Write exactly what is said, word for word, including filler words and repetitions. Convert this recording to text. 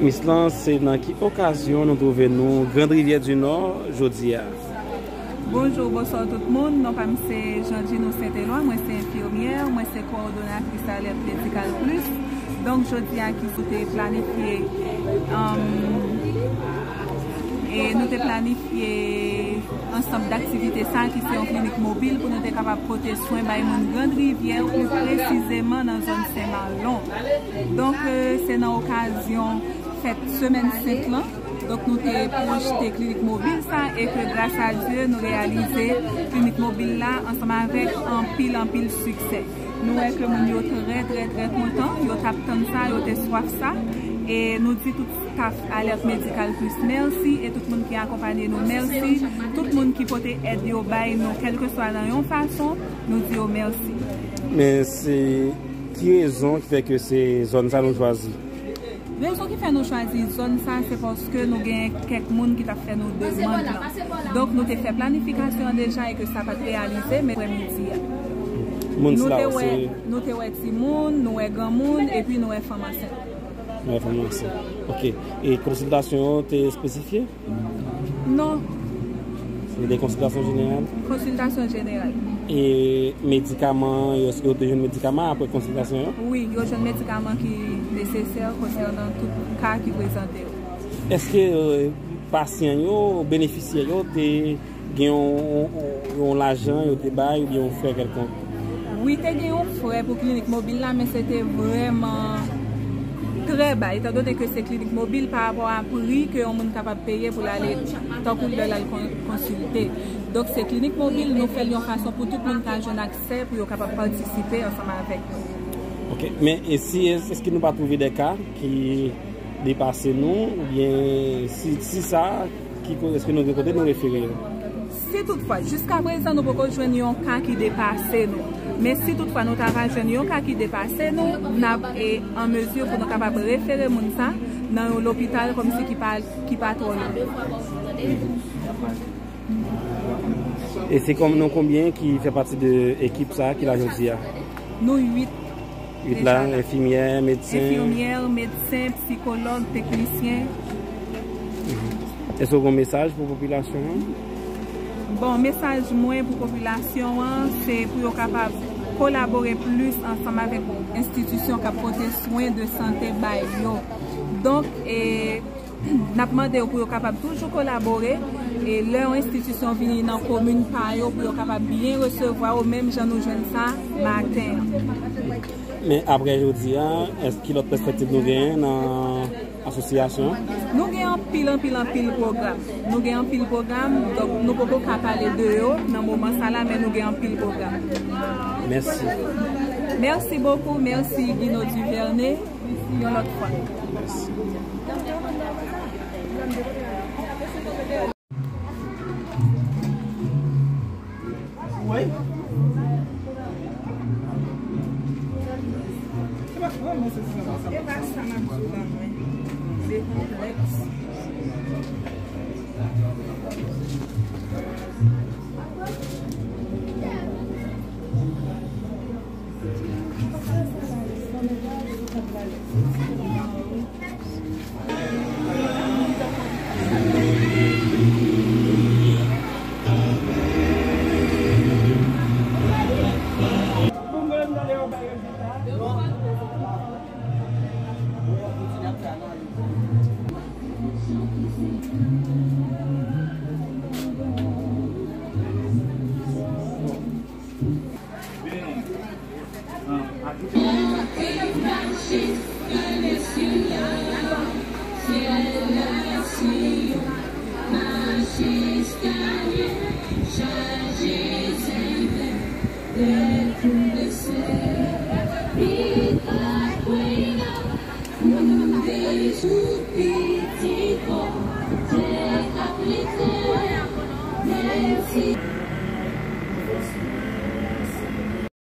Mis lan, se nan ki okazyon nou twouve nou Grande Rivière du Nord jodi a? Bonjou, bonswa tout moun. Non pa m se Jean Gino Saint-Éloi, mwen se enfimyè, mwen se kowòdonatris Alerte Médicale Plus. Donk, jodi a ki nou te planifye, um, e nou te planifye ansanm daktivite sa ki se yon klinik mobil pou nou te kapab pote swen bay moun Grande Rivière, pli presizeman nan zòn Sen Malon. Donk, euh, se nan okazyon fèt Semèn Sent lan. Donk, nou te pwojte klinik mobil sa e ke gras a Dye, nou reyalize klinik mobil la ansanm avèk anpil, anpil siksè. Nou wè ke moun yo trè, trè, trè kontan, yo t ap tann sa, yo te swaf sa. E nou di tout staff Alerte Médicale Plus mèsi e tout moun ki akonpanye nou mèsi. Tout moun ki pote èd yo bay nou, kèlkeswa nan yon fason, nou di yo mèsi. Men se ki rezon ki fè ke se zòn sa nou chwazi? Rezon ki fè nou chwazi zòn sa, se paske nou gen kèk moun ki t ap fè nou demann lan. Donk, nou te fè planifikasyon an deja e ke sa pa t reyalize, men aprè midi a. Moun sila yo se... Nou te wè timoun, nou wè granmoun, epi nou wè fanm ansent. Wè fanm ansent. Ok. E konsiltasyon yo te espesifye? Non. Se de konsiltasyon jeneral? Konsiltasyon jeneral. E medikaman yo, èske yo te jwenn medikaman apre konsiltasyon yo? Wi, yo jwenn medikaman ki nesesè konsènan tout ka ki prezante yo. Èske, euh, pasyan yo, benefisyè yo te gen yon, yon, yon lajan yo te bay oubyen yon frè kèlkonk? Wi, te gen yon frè pou klinik mobil la, men se te vrèman trè ba, etandone ke se klinik mobil pa rapò a pri ke yon moun kapab peye pou l ale, tankou lè l al kon-, konsilte. Donk, se klinik mobil, nou fè l yon fason pou tout moun ka jwenn aksè pou yo kapab patisipe ansanm avèk nou. Ok, men e si, èske nou pa twouve de ka ki depase nou, oubyen si, si sa, ki ko-, èske nou gen kote nou refere yo? Si toutfwa, jiska prezan, nou poko jwenn yon ka ki depase nou. Men si toutfwa nou ta ka jwenn yon ka ki depase nou, n ap, e, an mezi pou nou kapab refere moun sa nan yon lopital kòmsi ki pa, ki pa twò lwen. E se kòm nou konbyen ki fè pati de ekip sa ki la jodi a? Nou uit. Uit la, enfimyè, medsen. Enfimyè, medsen, psikològ, teknisyen. Èske w gen yon mesaj pou popilasyon an? Bon, mesaj mwen pou popilasyon an, se pou yo kapab kolabore plis ansanm avèk enstitisyon k ap pote swen de sante bay yo. Donk, e, n ap mande yo pou yo kapab toujou kolabore, e lè yon enstitisyon vini nan komin pa yo, pou yo kapab byen resevwa yo, menm jan nou jwenn sa maten an. Men apre jodi a, èske ki lòt pèspektiv nou genyen nan asosyasyon an? Nou gen anpil, anpil, anpil pwogram. Nou gen anpil pwogram, donk nou poko ka pale de yo nan moman sa la, men nou gen anpil pwogram. Mèsi. Mèsi bokou, mèsi Guino Duvernay. Yon lòt fwa.